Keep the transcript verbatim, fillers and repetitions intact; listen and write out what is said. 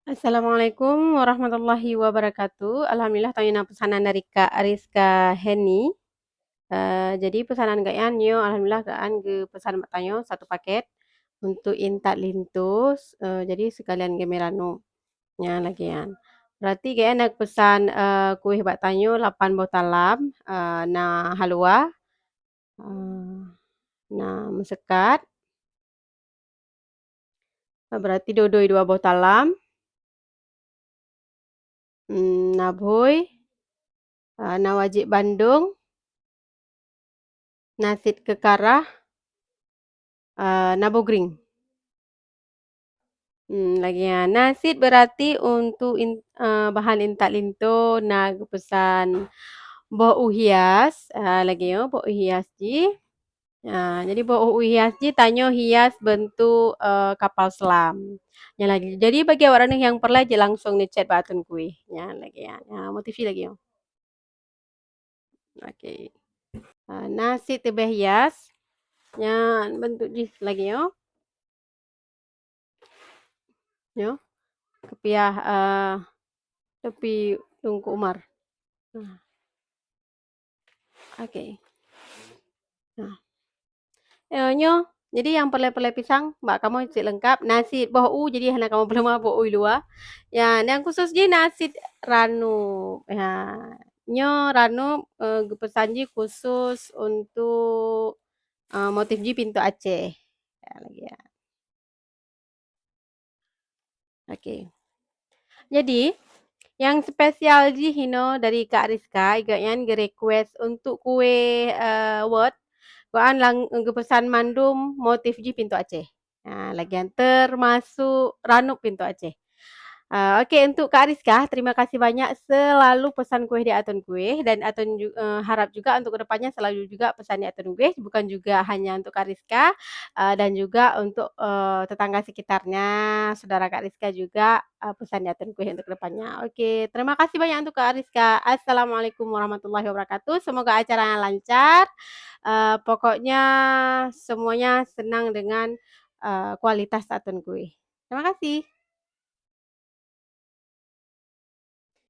Assalamualaikum warahmatullahi wabarakatuh. Alhamdulillah, tanyoe na peusanan dari Kak Rizka Heni. Eh, jadi peusanan gobnyan nyoe, alhamdulillah, gobnyan geupeusan bak tanyoe satu paket untuk intat linto, eh, jadi sekalian geumè ranup. Nyan lagèe nyan. Berarti gobnyan na peusan, eh, kueh bak tanyoe lapan boh talam, eh, na halua, eh, na meusekat, berarti dodoi dua boh talam, hmm, na bhôi, ah, na wajék bandong, na cit keukarah, ah, na boh grieng. Hmm, lagèe nyan. Na cit berarti untuk in-, eh, bahan intat linto na geupeusan boh u hias, ah, lagèe nyoe boh u hias jih. Ah, jadi boh u hias jih tanyoe hias bentuk, eh, kapal selam. Nyan lagèe. Jadi bagi awak droeneuh nyang peureulèe jeuet langsung neuchat bak atôn kueh. Nyan lagèe nyan. Ah, motif jih lagèe nyoe. Oke. Ah, na cit teubèh hias. Nyan bentuk jih lagèe nyoe. Nyoe. Keupiah, ah, tepi Teungku Umar. Nah. Oke. Nah. Eh, nyoe, jadi nyang peureulèe-peureulèe pisang bak kamoe cit leungkap. Na cit boh u, jadi hana kamoe peuleumah boh u luwa. Ya, nyang khusus jih na cit ranup. Ya, nyoe ranup, eh, geupeusan jih khusus untuk, eh, motif jih pintoe Aceh. Ya, lagèe nyan. Oke. Jadi, nyang spesial jih inoe dari Kak Rizka, gobnyan geu-request untuk kueh, eh, wot, gobnyan lang-, geupeusan mandum motif jih pintoe Aceh. Ha, lagèe nyan, termasuk ranup pintoe Aceh. Ah, oke, untuk Kak Rizka, terima kasih banyak selalu pesan kueh di Atôn Kueh dan Atôn ju-, eh, harap juga untuk kedepannya selalu juga pesan di Atôn Kueh, bukan juga hanya untuk Kak Rizka, eh, dan juga untuk, eh, tetangga sekitarnya, saudara Kak Rizka juga, eh, pesan di Atôn Kueh untuk kedepannya. Oke, terima kasih banyak untuk Kak Rizka. Assalamualaikum warahmatullahi wabarakatuh. Semoga acaranya lancar. Eh, pokoknya semuanya senang dengan, eh, kualitas Atôn Kueh. Terima kasih.